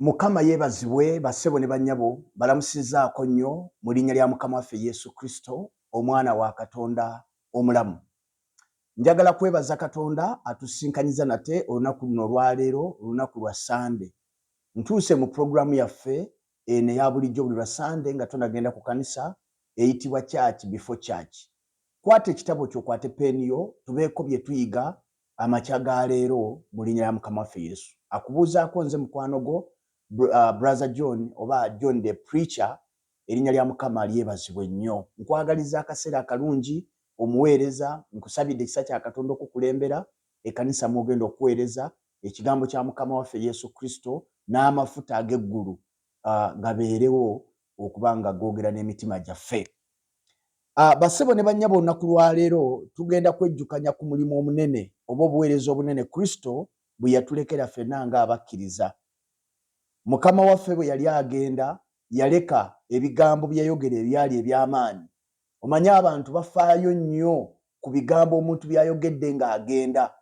Mukama yeebazibwe bassebo ne bannyabo mbalamusizzaako nnyo mu linnya lya Mukama waffe Yesu Kristo omwana wa Katonda omulamu. Njagala kwebaza Katonda atusisinkanyiza nate olunaku luno olwaleero olunaku lwa Ssande. Ntuuse mu pulogulaamu yaffe eno eya bulijjo buli lwa Ssande nga tonagenda ku kanisa eyitibwa Church Before Church. Kwata ekitabo kyo okwate peeni yo tubeeko bye tuyiga amakya ga leero mu linnya lya Mukama waffe Yesu. Akubuuzaako nze mukwano gwo Brother John oba John the Preacher. Erinnya lya Mukama lyebazibwe nnyo. Nkwagaliza akaseera akalungi omuweereza. Nkusabidde ekisa kya Katonda okukulembera ekkanisa mw'ogenda okuweereza ekigambo kya Mukama waffe Yesu Kristo n'amafuta ag'eggulu gabeerewo okuba nga googera n'emitima gyaffe. Bassebo ne bannyabo olunaku lwa leero tugenda kwejjukanya ku mulimu omunene oba obuweereza obunene Kristo bwe yatulekera ffenna nga abakkiriza. Mukama waffe bwe yali agenda yaleka ebigambo bye yayogera ebyali eby'amaanyi. Omanyi abantu bafaayo nnyo ku bigambo omuntu by'ayogedde ng'agenda.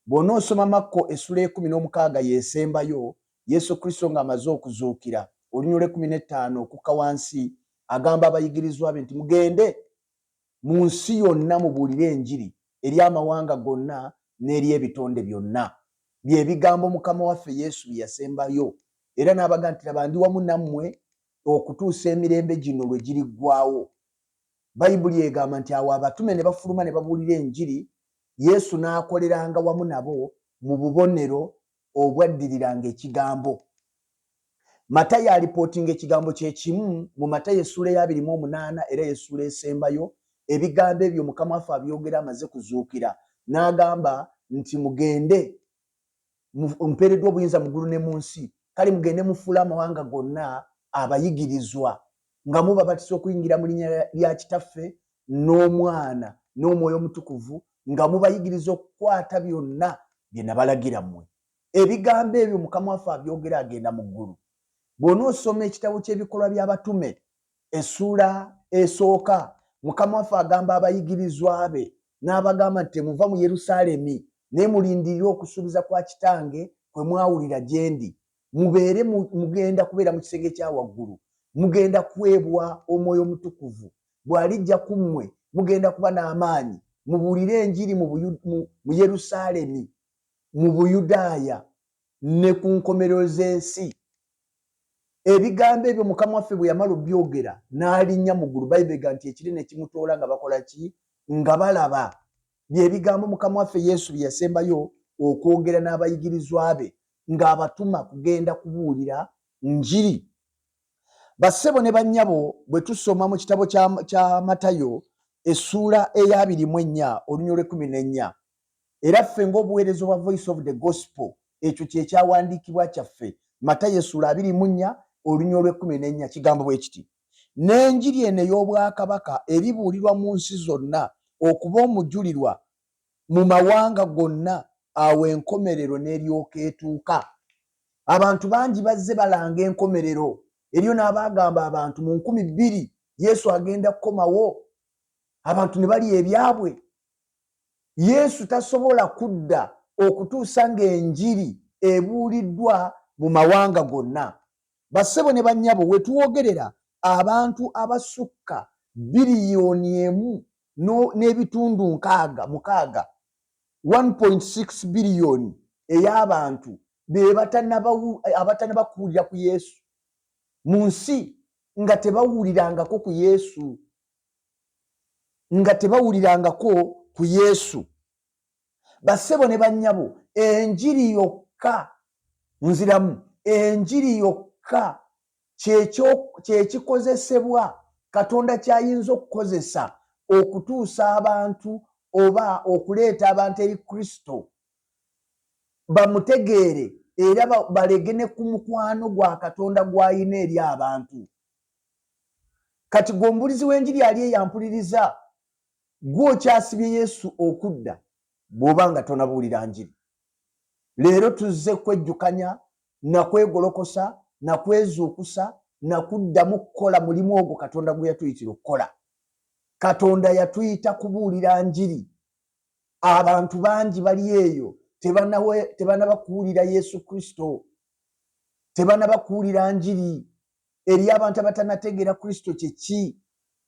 Bw'onoosoma Makko essula ey'ekkumi n'omukaaga y'esembayo, Yesu Kristo ng'amaze okuzuukira, oluny olw'ekkumi n'ettaano okukka wansi, agamba abayigirizwa be nti, Mugende mu nsi yonna mubuulire enjiri eri amawanga gonna n'eri ebitonde byonna. Bye bigambo Mukama waffe Yesu bye yasembayo, era n'abagamba nti, Laba ndi wamu nammwe okutuusa emirembe gino lwe giriggwaawo. Bayibuli egamba nti awo abatume ne bafuluma ne babuulira enjiri, Yesu n'akoleranga wamu nabo mu bubonero obwaddiriranga ekigambo. Matayo alipootinga ekigambo kye kimu mu Matayo essuula ey'abiri mu omunaana era y'essuula esembayo. Ebigambo ebyo Mukama waffe abyogera amaze kuzuukira, n'agamba nti mugende, mpeereddwa obuyinza mu ggulu ne mu nsi, kale mugende mufuule amawanga gonna abayigirizwa, nga mubabatiza okuyingira mu linnya lya Kitaffe n'Omwana n'Omwoyo Omutukuvu, nga mubayigiriza okukwata byonna bye nabalagira mmwe. Ebigambo ebyo Mukama waffe abyogera agenda mu ggulu. Bw'onoosoma ekitabo ky'Ebikolwa by'Abatume essuula esooka, Mukama waffe agamba abayigirizwa be n'abagamba nti temuva mu Yerusaalemi, naye mulindirire okusuubiza kwa Kitange kwe mwawulira gye ndi. Mubeere mugenda kubeera mu kisenge kya waggulu, mugenda kuweebwa Omwoyo Omutukuvu. Bw'alijja ku mmwe, mugenda kuba n'amaanyi, mubuulire enjiri mu Yerusaalemi, mu Buyudaaya ne ku nkomerero z'ensi. Ebigambo ebyo Mukama waffe bwe yamala obyogera n'alinnya mu ggulu, Bayibuli egamba nti ekire ne kimutoola nga bakola ki? Nga balaba. Bye bigambo Mukama waffe Yesu bye yasembayo okwogera n'abayigirizwa be ng'abatuma kugenda kubuulira njiri. Bassebo ne bannyabo bwe tusoma mu kitabo kya Matayo essuula ey'abiri mu ennya oluny olw'ekkumi n'ennya, Era ffe ng'obuweereza obwa Voice of the Gospel, ekyo kye kyawandiikibwa kyaffe, Matayo essuula 24 oluny olw'ekkumi n'ennya kigambo bwe kiti, N'enjiri eno ey'obwakabaka eribuulirwa mu nsi zonna okuba omujulirwa mu mawanga gonna, awo enkomerero n'eryoka etuuka. Abantu bangi bazze balanga enkomerero. Eriyo n'abaagamba abantu mu 2000 Yesu agenda kukomawo, abantu ne balya ebyabwe. Yesu tasobola kudda okutuusa ng'enjiri ebuuliddwa mu mawanga gonna. Bassebo ne bannyabo, we twogerera abantu abasukka 1.6 billion 6, 1.6 billion ey'abantu be abatannaba kuwulira ku Yesu mu nsi, nga tebawulirangako ku Yesu, nga tebawulirangako ku Yesu. Bassebo ne bannyabo, enjiri yokka, nziramu, enjiri yokka kyekikozesebwa Katonda kyayinza okukozesa okutuusa abantu oba okuleeta abantu eri Kristo bamutegeere era balege ne ku mukwano gwa Katonda gw'alina eri abantu. Kati gwe omubulizi w'enjiri ali eyampuliriza, gwe okyasibye Yesu okudda bw'oba nga tonabuulira njiri. Leero tuzze kwejjukanya na kwegolokosa na kwezuukusa na kuddamu kukola mulimu ogwo Katonda gwe yatuyitira okukola. Katonda yatuyita kubuulira njiri. Abantu bangi bali eyo tebanaba kuwulira Yesu Kristo. Tebanaba kuwulira njiri. Eriyo abantu abatanategeera Kristo kyeki.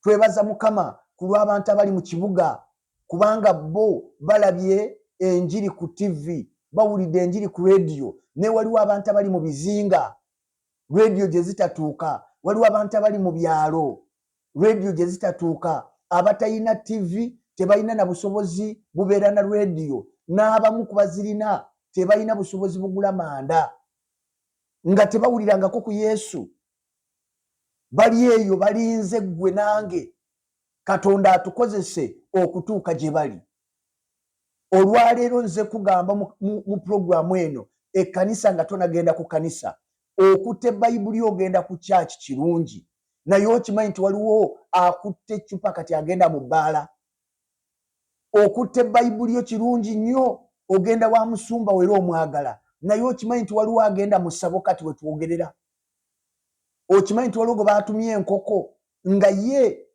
Twebaza Mukama ku lw'abantu abali mu kibuga, kubanga bo balabye enjiri ku ttivi, bawulidde enjiri ku rediyo, naye waliwo abantu abali mu bizinga rediyo gye zitatuuka, waliwo abantu abali mu byalo rediyo gye zitatuuka, abatalina ttivi, tebalina na busobozi bubeera na rediyo, n'abamu ku bazirina tebalina busobozi bugula manda, nga tebawulirangako ku Yesu. Bali eyo balinze ggwe nange Katonda atukozese okutuuka gye bali. Olwaleero nze kugamba mu pulogulaamu eno, ekkanisa, nga tonagenda ku kkanisa, okutte Bayibuli ogenda ku kyaki kirungi, naye okimanyi nti waliwo akutte eccupa kati agenda mu bbaala. Okutte Bayibuli yo kirungi nnyo, ogenda wa musumba wera omwagala, naye okimanyi nti waliwo agenda mu ssabo kati we twogerera. Okimanyi nti waliwo gwe baatumye enkoko nga ye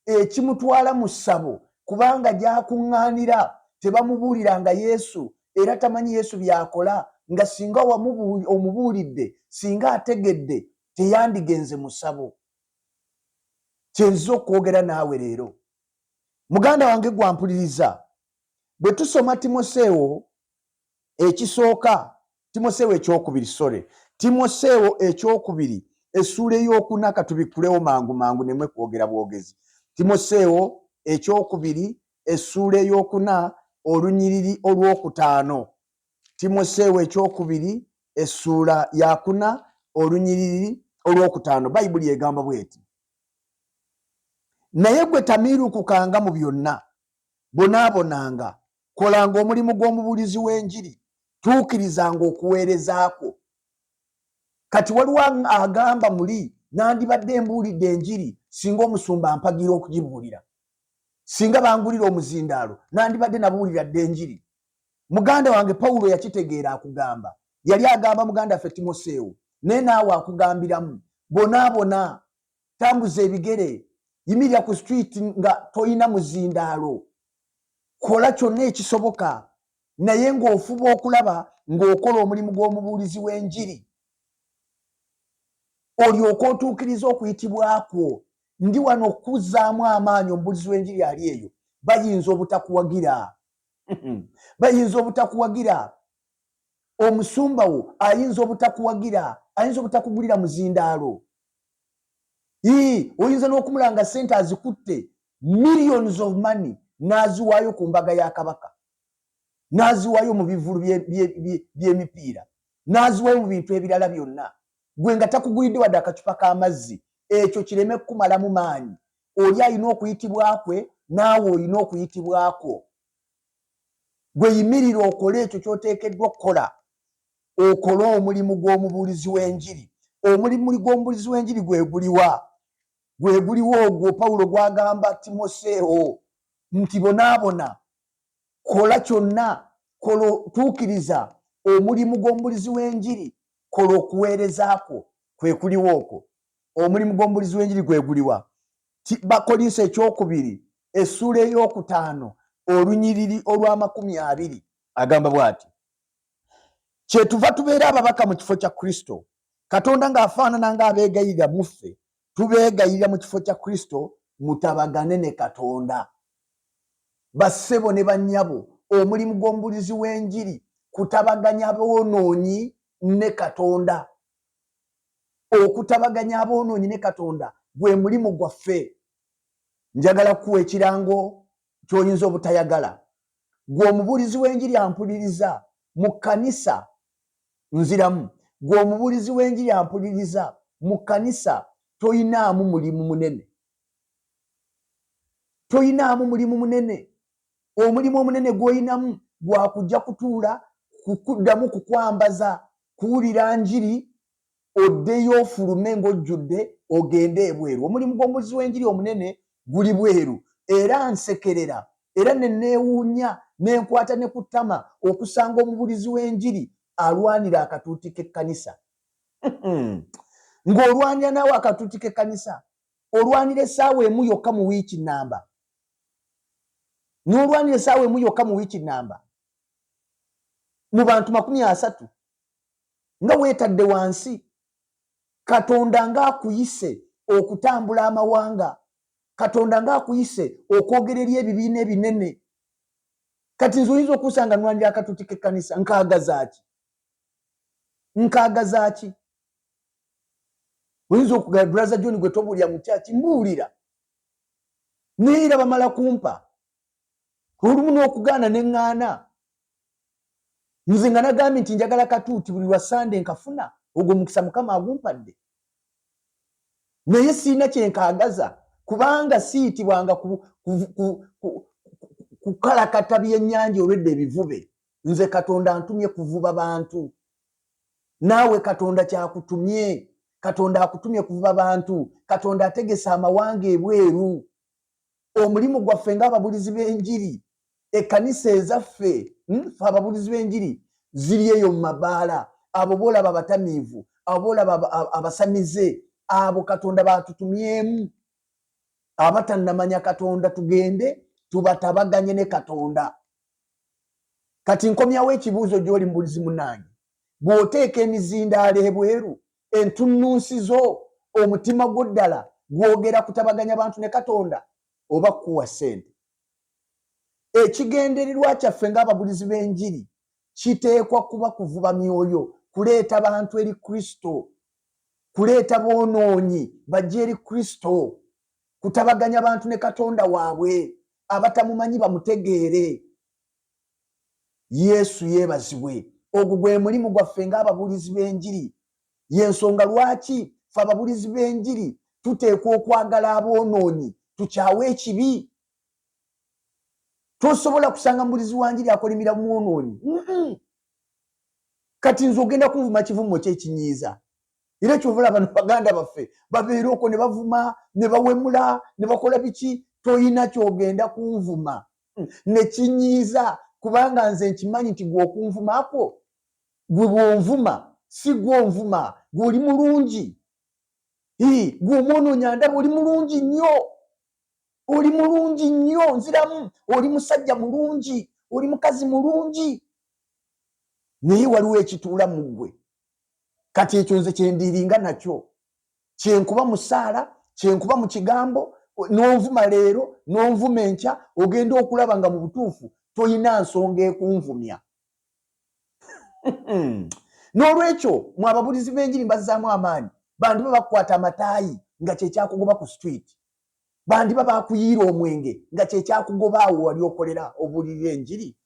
ekimutwala mu ssabo kubanga gy'akuŋŋaanira tebamubuuliranga Yesu era tamanyi Yesu by'akola, nga singa omubuulidde, singa ategedde, teyandigenze mu ssabo. Kyenzize okwogera naawe leero, muganda wange gwampuliriza, bwe tusoma Timoseewo ekisooka, Timoseewo ekyokubiri, sorry, Timoseewo ekyokubiri essuula ey'okuna, katubikkulewo mangu mangu nemwe kwogera bwogezi. Timoseewo ekyokubiri essuula ey'okuna olunyiriri olwokutaano. Timoseewo ekyokubiri essuula yakuna olunyiriri olwokutaano, Bayibuli egamba bweti: naye gwe tamiirukukanga mu byonna, bonaabonanga, kolanga omulimu gw'omubuulizi w'enjiri, tuukirizanga okuweereza kwo. Kati waliwo agamba muli, nandibadde mbuulidde enjiri singa omusumba ampagira okugibuulira, singa bangulira omuzindaalo nandibadde nabuulira dda enjiri. Muganda wange, Pawulo yakitegeera. Akugamba, yali agamba muganda waffe Timoseewo, naye naawe akugambiramu: bonaabona, tambuza ebigere, yimirira ku street nga tolina muzindaalo, kola kyonna ekisoboka, naye ng'ofuba okulaba ng'okola omulimu gw'omubuulizi w'enjiri, olyoke otuukirize okuyitibwa kwo. Ndi wano okukuzzaamu amaanyi, omubuulizi w'enjiri ali eyo. Bayinza obutakuwagira, bayinza obutakuwagira, omusumba wo ayinza obutakuwagira, ayinza obutakugulira muzindaalo. Ii, oyinza n'okumulanga sente azikutte, millions of money, n'aziwaayo ku mbaga ya kabaka, n'aziwaayo mu bivulu by'emipiira, n'aziwaayo mu bintu ebirala byonna, gwe nga takugulidde wadde akacupa k'amazzi. Ekyo kireme kukumalamu maanyi. Oli alina okuyitibwa kwe, naawe olina okuyitibwa kwo. Gwe yimirira okole ekyo ky'oteekeddwa okukola, okole omulimu gw'omubuulizi w'enjiri. Omulimu gw'omubuulizi w'enjiri gwe guliwa? Gwe guliwo ogwo Pawulo gw'agamba Timoseewo nti bonaabona, kola kyonna, kola, tuukiriza omulimu gw'omubuulizi w'enjiri, kola okuweereza kwo. Kwe kuliwo okwo? Omulimu gw'omubuulizi w'enjiri gwe guliwa? Bakolinso ekyokubiri essuula ey'okutaano olunyiriri olw'amakumi abiri agamba bw'ati: kyetuva tubeera ababaka mu kifo kya Kristo, Katonda ng'afaanana ng'abeegayirira mu ffe, tubeegayirira mu kifo kya Kristo, mutabagane ne Katonda. Bassebo ne bannyabo, omulimu gw'omubuulizi w'enjiri kutabaganya boonoonyi ne Katonda. Okutabaganya aboonoonyi ne Katonda gwe mulimu gwaffe. Njagala kukuwa ekirango ky'oyinza obutayagala. Gwe omubuulizi w'enjiri ampuliriza mu kkanisa, nziramu, gwe omubuulizi w'enjiri ampuliriza mu kkanisa, toyinaamu mulimu munene, toyinaamu mulimu munene. Omulimu omunene gw'oyinamu gwakujja kutuula kukuddamu kukwambaza kuwulira njiri, oddeyo ofulume ng'ojjudde ogende ebweru. Omulimu gw'omubuulizi w'enjiri omunene guli bweru. Era nsekerera era ne neewuunya ne nkwata ne ku ttama okusanga omubuulizi w'enjiri alwanira akatuuti k'ekkanisa. Ng'olwanira naawe akatuuti k'ekkanisa, olwanira essaawa emu yokka mu wiiki nnamba, n'olwanira essaawa emu yokka mu wiiki nnamba mu bantu 30, nga weetadde wansi. Katonda ng'akuyise okutambula amawanga, Katonda ng'akuyise okwogera eri ebibiina ebinene. Kati nze oyinza okunsanga nwanira akatuuti k'ekkanisa, nkaagaza ki? Nkaagaza ki? Oyinza okugala Brother John gwe tobuulira mu kyaki, mbuulira naye era bamala kumpa olumu n'okugaana ne ŋŋaana. Nze nga nagambye nti njagala katuuti buli lwa Sande nkafuna, ogwo mukisa Mukama agumpadde, naye sirina kyenkaagaza kubanga siyitibwanga kukalakata byennyanja olwedda ebivube. Nze Katonda antumye kuvuba bantu. Naawe Katonda kyakutumye. Katonda akutumye kuvuba bantu. Katonda ategese amawanga ebweru. Omulimu gwaffe ng'ababulizi b'enjiri, ekkanisa ezaffe, ffe ababulizi b'enjiri ziri eyo mu mabaala. Abo boolaba abatamiivu, abo boolaba abasamize, abo Katonda baatutumyemu. Abatannamanya Katonda tugende tubatabaganye ne Katonda. Kati nkomyawo ekibuuzo gy'oli mubulizi munange, bw'oteeka emizindaalo ebweru, entunnunsi zo, omutima gwo ddala gwogera kutabaganya bantu ne Katonda oba kukuwa ssente? Ekigendererwa kyaffe ng'ababulizi b'enjiri kiteekwa kuba kuvuba myoyo, kuleeta bantu eri Kristo, kuleeta boonoonyi bajje eri Kristo, kutabaganya bantu ne Katonda waabwe, abatamumanyi bamutegeere. Yesu yeebazibwe. Ogwo gwe mulimu gwaffe ng'ababuulizi b'enjiri. Y'ensonga lwaki ffe ababuulizi b'enjiri tuteekwa okwagala aboonoonyi, tukyawe ekibi. Tosobola kusanga mubuulizi wa njiri akolimira mwonoonyi. Kati nze ogenda kunvuma kivumo ki ekinyiiza? Era kyova olaba bano baganda baffe babeera okwo ne bavuma ne bawemula ne bakola biki, toyina kyogenda kunvuma ne kinyiiza, kubanga nze nkimanyi nti gwe okunvuma kwo, gwe bw'onvuma si gwe onvuma, gwe oli mulungi. Gwe omwonoonyi andaba oli mulungi nnyo, oli mulungi nnyo, nziramu oli musajja mulungi, oli mukazi mulungi, naye waliwo ekituula mu ggwe. Kati ekyo nze kyendiiringa nakyo, kyenkuba mu ssaala, kyenkuba mu kigambo. N'onvuma leero n'onvuma enkya, ogenda okulaba nga mu butuufu toyina nsonga ekunvumya. N'olwekyo mwe ababulizi b'enjiri mbazzaamu amaanyi. Bandiba bakukwata amataayi nga kyekyakugoba ku street, bandiba bakuyiira omwenge nga kyekyakugoba awo wali okolera obuulirira enjiri.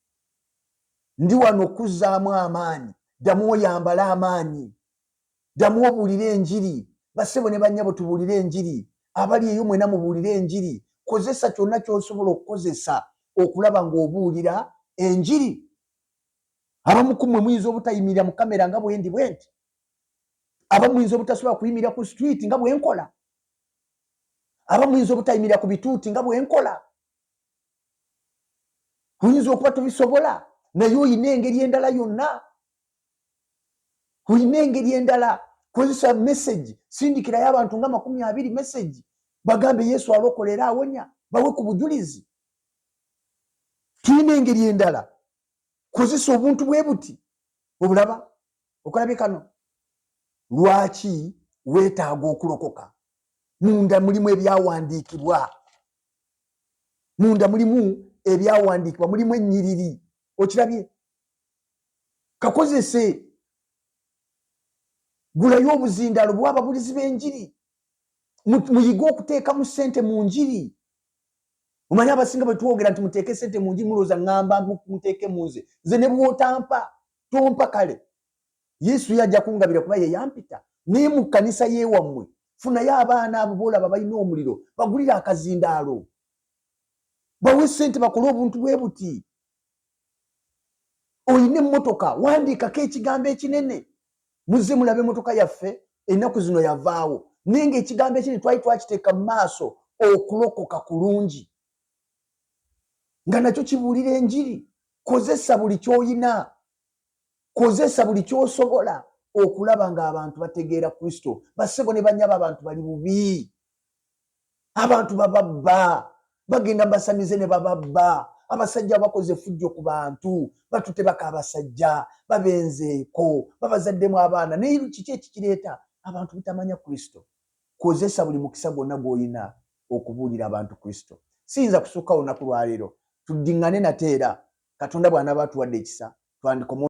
Ndi wano okuzzaamu amaanyi. Ddamu oyambale amaanyi, ddamu obuulire enjiri. Bassebo ne bannyabo, tubuulire enjiri. Abali eyo mwena mubuulire enjiri. Kozesa kyonna ky'osobola okukozesa okulaba ng'obuulira enjiri. Abamu ku mmwe muyinza obutayimirira mu kamera nga bwendi bwe nti, abamu muyinza obutasobola kuyimirira ku street nga bwe nkola, abamu muyinza obutayimirira ku bituuti nga bwe nkola. Oyinza okuba tobisobola, naye oyina engeri endala yonna, oyina engeri endala. Kozesa message, sindikirayo abantu nga 20 message, bagambe Yesu alokola era awonya, bawe ku bujulizi. Tulina engeri endala, kozesa obuntu bwe buti obulaba okalabye kano. Lwaki weetaaga okulokoka? Munda mulimu ebyawandiikibwa, munda mulimu ebyawandiikibwa, mulimu ennyiriri. Okirabye? Kakozese, gulayo obuzindaalo bwa ababulizi b'enjiri, muyige okuteekamu ssente mu njiri. Omanyi abasinga bwe twogera nti muteeke ssente mu njiri, mulowooza ŋŋamba muteeke mu nze. Nze ne bw'otampa tompa, kale Yesu ye ajja kungabira kuba ye yampita. Naye mu kkanisa y'ewammwe funayo abaana abo boolaba balina omuliro, bagulire akazindaalo, bawe ssente bakole obuntu bwe buti. Olina emmotoka, wandiikako ekigambo ekinene. Muzze mulaba emmotoka yaffe ennaku zino yavaawo, naye ng'ekigambo ekinene twali twakiteeka mu maaso, okulokoka kulungi, nga nakyo kibuulira enjiri. Kozesa buli ky'olina, kozesa buli ky'osobola okulaba ng'abantu bategeera Kristo. Bassebo ne bannyabo, abantu bali bubi, abantu bababba, bagenda basamize ne bababba. Abasajja bakoze effujjo ku bantu, batutebako abasajja, babenzeeko, babazaddemu abaana. Naye kiki ekikireeta? Abantu butamanya Kristo. Kozesa buli mukisa gwonna gw'olina okubuulira abantu Kristo. Siyinza kusukka olunaku lwaleero, tuddiŋŋane nate era Katonda bw'anaaba atuwadde ekisa, twandikoma.